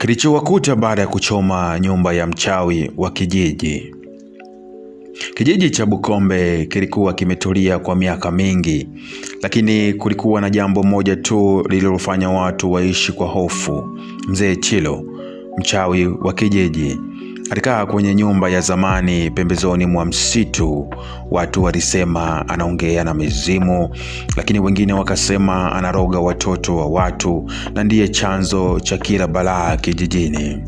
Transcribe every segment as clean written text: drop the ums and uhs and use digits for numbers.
Kilichowakuta baada ya kuchoma nyumba ya mchawi wa kijiji. Kijiji cha Bukombe kilikuwa kimetulia kwa miaka mingi, lakini kulikuwa na jambo moja tu lililofanya watu waishi kwa hofu. Mzee Chilo, mchawi wa kijiji, alikaa kwenye nyumba ya zamani pembezoni mwa msitu. Watu walisema anaongea na mizimu, lakini wengine wakasema anaroga watoto wa watu na ndiye chanzo cha kila balaa kijijini.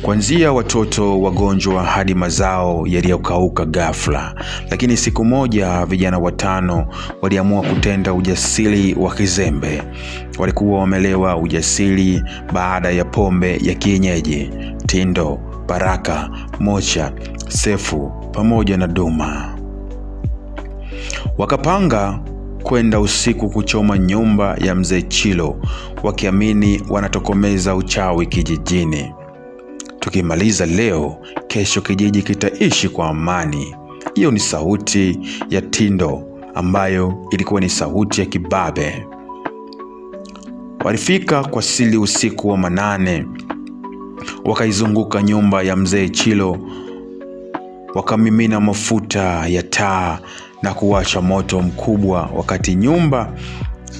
Kuanzia watoto wagonjwa hadi mazao yaliyokauka ghafla. Lakini siku moja vijana watano waliamua kutenda ujasiri wa kizembe. Walikuwa wamelewa ujasiri baada ya pombe ya kienyeji. Tindo, Baraka, Mocha, Sefu pamoja na Duma. Wakapanga kwenda usiku kuchoma nyumba ya Mzee Chilo, wakiamini wanatokomeza uchawi kijijini. Tukimaliza leo, kesho kijiji kitaishi kwa amani. Hiyo ni sauti ya Tindo ambayo ilikuwa ni sauti ya kibabe. Walifika kwa siri usiku wa manane, wakaizunguka nyumba ya Mzee Chilo, wakamimina mafuta ya taa na kuwasha moto mkubwa. Wakati nyumba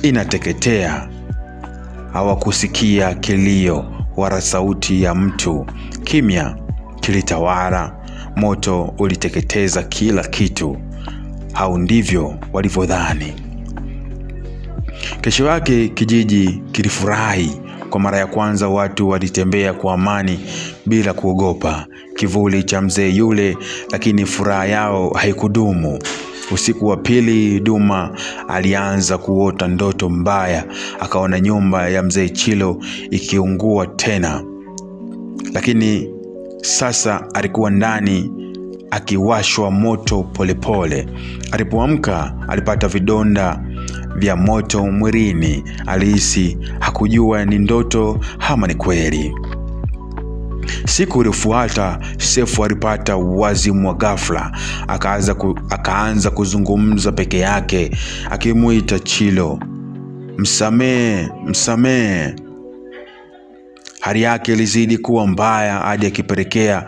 inateketea, hawakusikia kilio wala sauti ya mtu. Kimya kilitawala, moto uliteketeza kila kitu. Hao ndivyo walivyodhani. Kesho yake kijiji kilifurahi. Kwa mara ya kwanza watu walitembea kwa amani bila kuogopa kivuli cha mzee yule, lakini furaha yao haikudumu. Usiku wa pili Duma alianza kuota ndoto mbaya. Akaona nyumba ya Mzee Chilo ikiungua tena, lakini sasa alikuwa ndani akiwashwa moto polepole. Alipoamka alipata vidonda vya moto mwilini. Alihisi hakujua ni ndoto ama ni kweli. Siku iliyofuata Sefu alipata wazimu wa ghafla. Akaanza kuzungumza peke yake akimuita Chilo, msamee, msamee. Hali yake ilizidi kuwa mbaya hadi akipelekea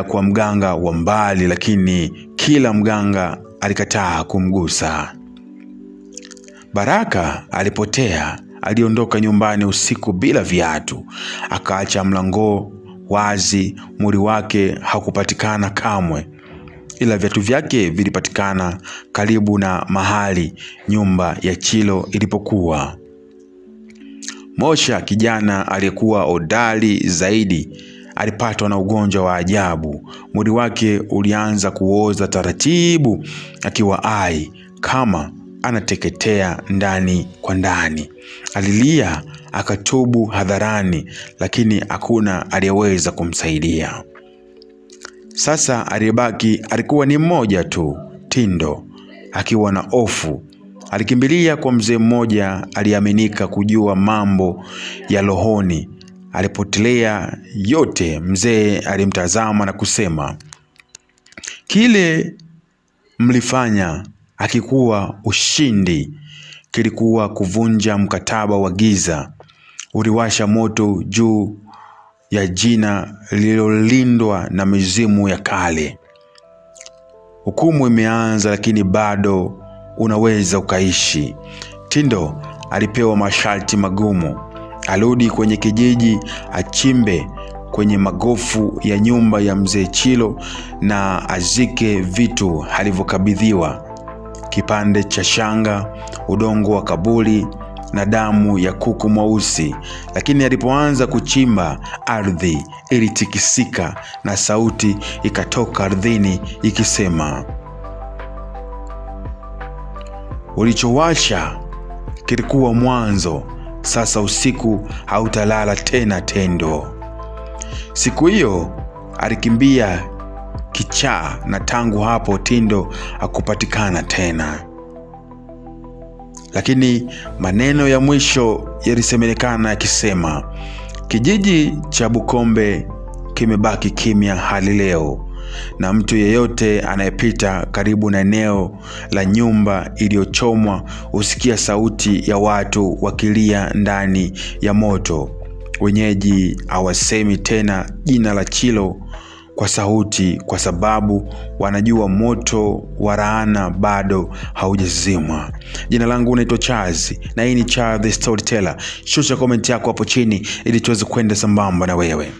kwa mganga wa mbali, lakini kila mganga alikataa kumgusa. Baraka alipotea. Aliondoka nyumbani usiku bila viatu, akaacha mlango wazi. Mwili wake hakupatikana kamwe, ila viatu vyake vilipatikana karibu na mahali nyumba ya Chilo ilipokuwa. Mosha, kijana aliyekuwa hodari zaidi, alipatwa na ugonjwa wa ajabu. Mwili wake ulianza kuoza taratibu akiwa hai, kama anateketea ndani kwa ndani. Alilia, akatubu hadharani, lakini hakuna aliyeweza kumsaidia. Sasa aliyebaki alikuwa ni mmoja tu, Tindo. Akiwa na hofu, alikimbilia kwa mzee mmoja aliaminika kujua mambo ya rohoni. Alipotelea yote, mzee alimtazama na kusema, kile mlifanya hakikuwa ushindi, kilikuwa kuvunja mkataba wa giza. Uliwasha moto juu ya jina lililolindwa na mizimu ya kale. Hukumu imeanza, lakini bado unaweza ukaishi. Tindo alipewa masharti magumu: arudi kwenye kijiji, achimbe kwenye magofu ya nyumba ya Mzee Chilo na azike vitu alivyokabidhiwa: kipande cha shanga, udongo wa kaburi na damu ya kuku mweusi. Lakini alipoanza kuchimba, ardhi ilitikisika na sauti ikatoka ardhini ikisema, ulichowasha kilikuwa mwanzo, sasa usiku hautalala tena, Tendo. Siku hiyo alikimbia kichaa, na tangu hapo Tindo hakupatikana tena. Lakini maneno ya mwisho yalisemekana yakisema, kijiji cha Bukombe kimebaki kimya hadi leo, na mtu yeyote anayepita karibu na eneo la nyumba iliyochomwa husikia sauti ya watu wakilia ndani ya moto. Wenyeji hawasemi tena jina la Chilo kwa sauti, kwa sababu wanajua moto wa laana bado haujazimwa. Jina langu naitwa Charles na hii ni Charles the Storyteller. Shusha comment yako hapo chini ili tuweze kwenda sambamba na wewe.